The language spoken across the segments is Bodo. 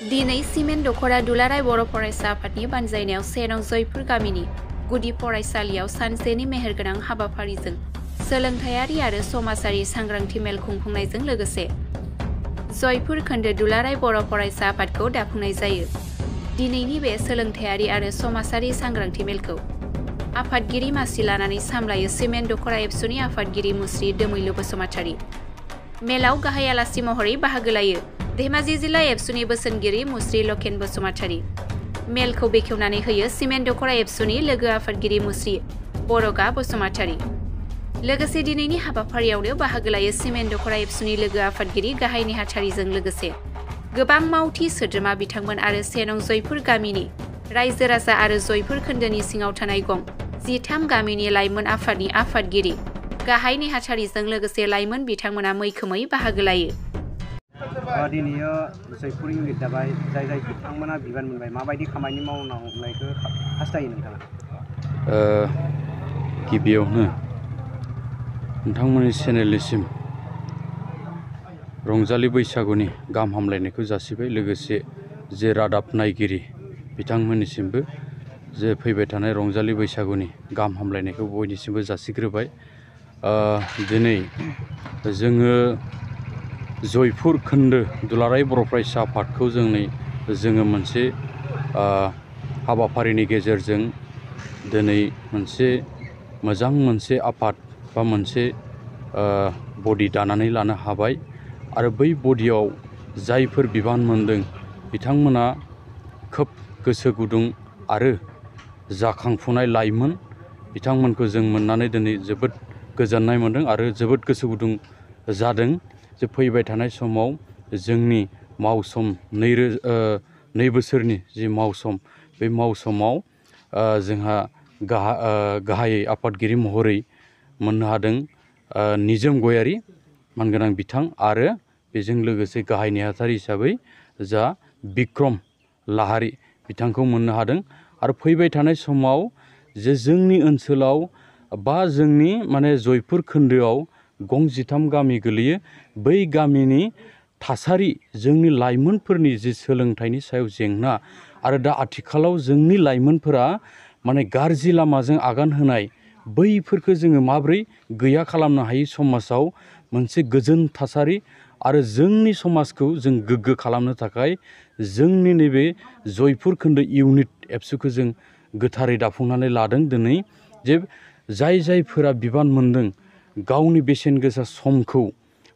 दिनै सिमेन्ट दख'रा दुलाराय बर' फरायसा आफादनि बानजायनायाव 1 नं जयपुर गामिनि गुदि फरायसालियाव सानसेनि मेहेरगोनां हाबाफारिजों सोलोंथायारि आरो समाजारि सांग्रांथि मेल खुंफुंनायजों लोगोसे जयपुर खोन्दो दुलाराय बर' फरायसा आफादखौ दाफुंनाय जायो। दिनैनि बे सोलोंथायारि आरो समाजारि सांग्रांथि मेलखौ आफादगिरि मासि लानानै सामलायो सिमेन्ट दख'रा एबसुनि आफादगिरि मुस्रि दोमैलु बसुमतारी। मेलाव गाहाय आलासि महरै बाहागो लायो धेमाजि जिल्ला एबसुनि बोसोनगिरि मुस्रि लकेन बसुमतारी। मेलखौ बेखेवनानै होयो सिमेन्ट दख'रा एबसुनि लोगो आफादगिरि मुस्रि बरगा बसुमतारी। लोगोसे दिनैनि हाबाफारियावनो बाहागो लायो सिमेन्ट दख'रा एबसुनि लोगो आफादगिरि गाहाय नेहाथारिजों लोगोसे गोबां मावथि सोद्रोमा बिथांमोन आरो 1 नं जयपुर गामिनि रायजो राजा आरो जयपुर खोन्दोनि सिङाव थानाय गं 13 गामिनि लाइमोन आफादनि आफादगिरि गाहाय नेहाथारिजों लोगोसे लाइमोन बिथांमोना मैखोमै बाहागो लायो। दिनैयो जयपुर इउनिट जाबाय जाय बिथांमोना बिबान मोनबाय माबायदि खामानि मावनायखौ हास्थायो नोंथाङा? गिबियावनो नोंथांमोननि चेनेलनिसिम रंजालि बैसागुनि गाहाम हामलायनायखौ जासिबाय। लोगोसे जे रादाब नायगिरि बिथांमोननिसिमबो जे फैबाय थानाय रंजालि बैसागुनि गाहाम हामलायनायखौ बयनिसिमबो जासिग्रोबाय। दिनै जोङो जयपुर खोन्दो दुलाराय बर' फरायसा आफादखौ जोङो मोनसे हाबाफारिनि गेजेरजों दिनै मोनसे आफाद बा मोनसे बडि दानानै लानो हाबाय आरो बै बडियाव जायफोर बिबान मोनदों बिथांमोना खोब गोसो गुदुं आरो जाखांफुनाय लाइमोन बिथांमोनखौ जों मोननानै दिनै जोबोद गोजोननाय मोनदों आरो जोबोद गोसो गुदुं जादों जे फैबाय थानाय समाव जोंनि मावसम 2 बोसोरनि जि मावसम बे मावसमाव जोंहा गाहाय आफादगिरि महरै मोननो हादों निजोम गयारि मानगोनां बिथां आरो बेजों लोगोसे गाहाय नेहाथारि हिसाबै जा बिक्रम लाहारी बिथांखौ मोननो हादों। आरो फैबाय थानाय समाव जे जोंनि ओनसोलाव बा जोंनि जयपुर खोन्दोआव गं 13 गामि गोलैयो बै गामिनि थासारि जोंनि लाइमोनफोरनि जि सोलोंथाइनि सायाव जेंना आरो दा आथिखालाव जोंनि लाइमोनफोरा गाज्रि लामाजों आगान होनाय बैफोरखौ जोङो माब्रै गैया खालामनो हायो समाजाव मोनसे गोजोन थासारि आरो जोंनि समाजखौ जों गोग्गो खालामनो थाखाय जोंनि नैबे जयपुर खोन्दो इउनिट एबसुखौ जों गोथारै दाफुंनानै लादों। दिनै जे जायफोरा बिबान मोनदों गावनि बेसेन गोसा समखौ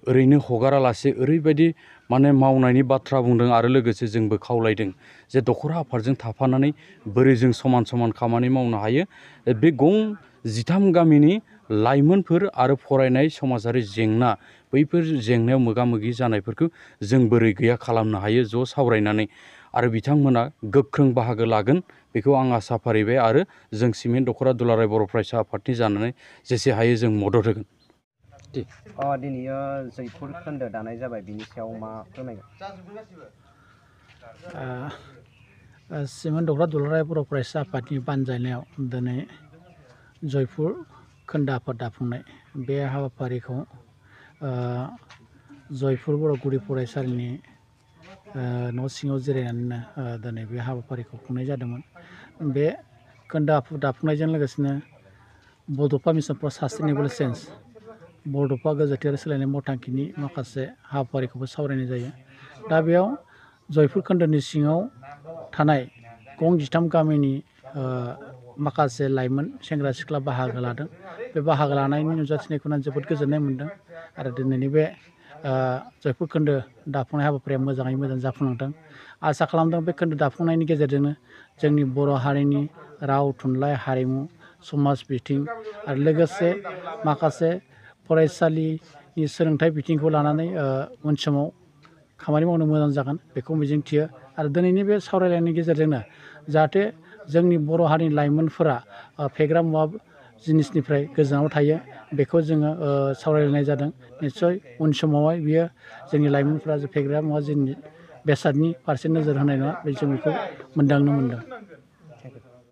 ओरैनो हगारालासे ओरैबायदि मावनायनि बाथ्रा बुंदों आरो लोगोसे जोंबो खावलायदों जे दख'रा आफादजों थाफानानै बोरै जों समान खामानि मावनो हायो। बे गं 13 गामिनि लाइमोनफोर आरो फरायनाय समाजारि जेंना बैफोर जेंनायाव मोगा मोगि जानायफोरखौ जों बोरै गैया खालामनो हायो ज' सावरायनानै आरो बिथांमोना गोख्रों बाहागो लागोन बेखौ आं आसा फारिबाय आरो जों सिमेन्ट दख'रा दुलाराय बर' फरायसा आफादनि जानानै जेसे हायो जों मदद होगोन। दिनैयो जयपुर खोन्दो दानाय जाबाय बिनि सायाव मा फोरमायगोन? सिमेन्ट दख'रा दुलाराय बर' फरायसा आफादनि बानजायनायाव दिनै जयपुर खोन्दो आफाद दाफुंनाय बे हाबाफारिखौ जयपुर बर' गुदि फरायसालिनि न' सिङाव जिरायनानैनो दिनै बे हाबाफारिखौ खुंनाय जादोंमोन। बे खोन्दो आफाद दाफुंनायजों लोगोसेनो बड'फा मिसन फर सास्टेनेबल चेन्ज बड'फा गोजोनथि आरो सोलायनाय मावथांखिनि माखासे हाबाफारिखौबो सावरायनाय जायो। दा बेयाव जयपुर खोन्दोनि सिङाव थानाय गं 13 गामिनि माखासे लाइमोन सेंग्रा सिख्ला बाहागो लादों। बे बाहागो लानायनि नुजाथिनायखौ आं जोबोद गोजोननाय मोनदों आरो दिनैनि बे जयपुर खोन्दो दाफुंनाय हाबाफारिया मोजाङै मोजां जाफुंलांदों। आसा खालामदों बे खोन्दो दाफुंनायनि गेजेरजोंनो जोंनि बर' हारिनि राव थुनलाइ हारिमु समाज बिथिं आरो लोगोसे माखासे फरायसालिनि सोलोंथाइ बिथिंखौ लानानै उन समाव खामानि मावनो मोजां जागोन बेखौ मिजिंथियो। आरो दिनैनि बे सावरायलायनायनि गेजेरजोंनो जाहाथे जोंनि बर' हारिनि लाइमोनफोरा फेग्रा मुवा जिनिसनिफ्राय गोजानाव थायो बेखौ जोङो सावरायलायनाय जादों। निस्सय उन समावहाय बियो जोंनि लाइमोनफोरा जे फेग्रा मुवा जिनिस बेसादनि फारसे नोजोर होनाय नङा जों बेखौ मोनदांनो मोनदों।